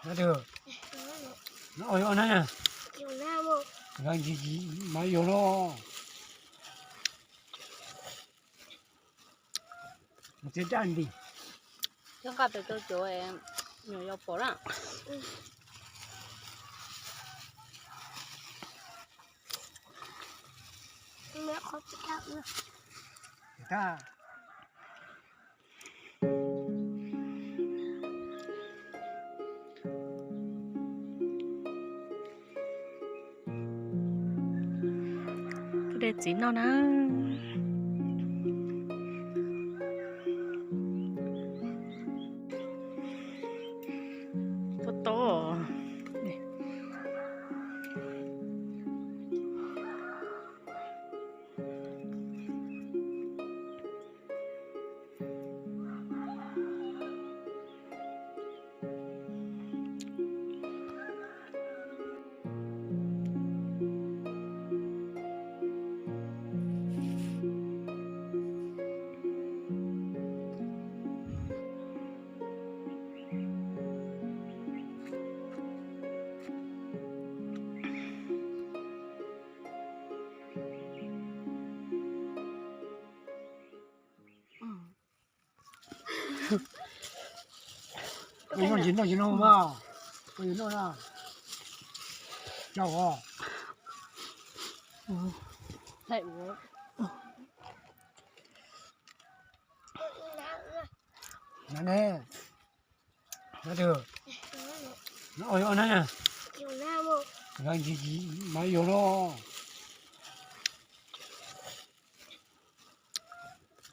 Nab twg? Nab, o, o, nab na. Mas yuav no. Mus txiav daj nti. Cov nqaj pem tau cov nyuam yaus pom na. Tus dej txiv noj na. Pob tob. Koj noj tsis noj tsis noj mas, koj yuav noj na. Cau os. Nab ne. Nab twg? Nab, o, o, nab na. Mas yuav no.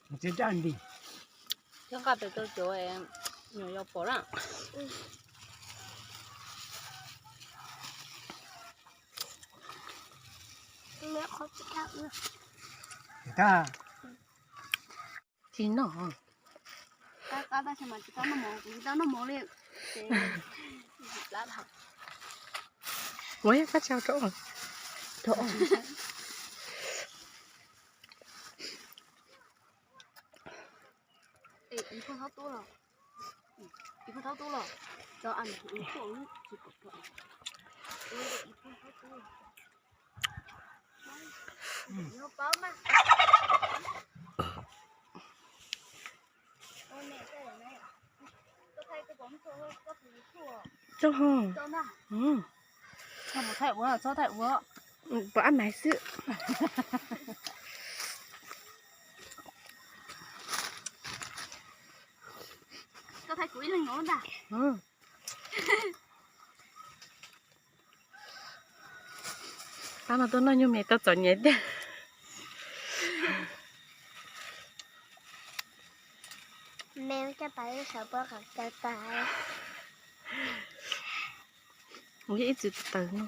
Mus txiav daj nti. Cov nqaj pem tau cov nyuam yaus pom na. Tag. Tsis noj. Qab qab tab sis mas tsis tau noj mov, kuv tsis tau noj mov li. Ua ib qab tsau rau. Ib pheej thaub tub los, ib pheej thaub tub los, cov ib pheej thaub tub. Txog ho. Txhob thaij ua, txhob thaij ua. Pom ab maiv xwb. Koj thaij kuv ib leeg no ntag. Pab no tuaj noj nyuag me tau txom nyem tiag. Me coj pab sawv puab qhov cawv tas. Ua ib txwm taws no.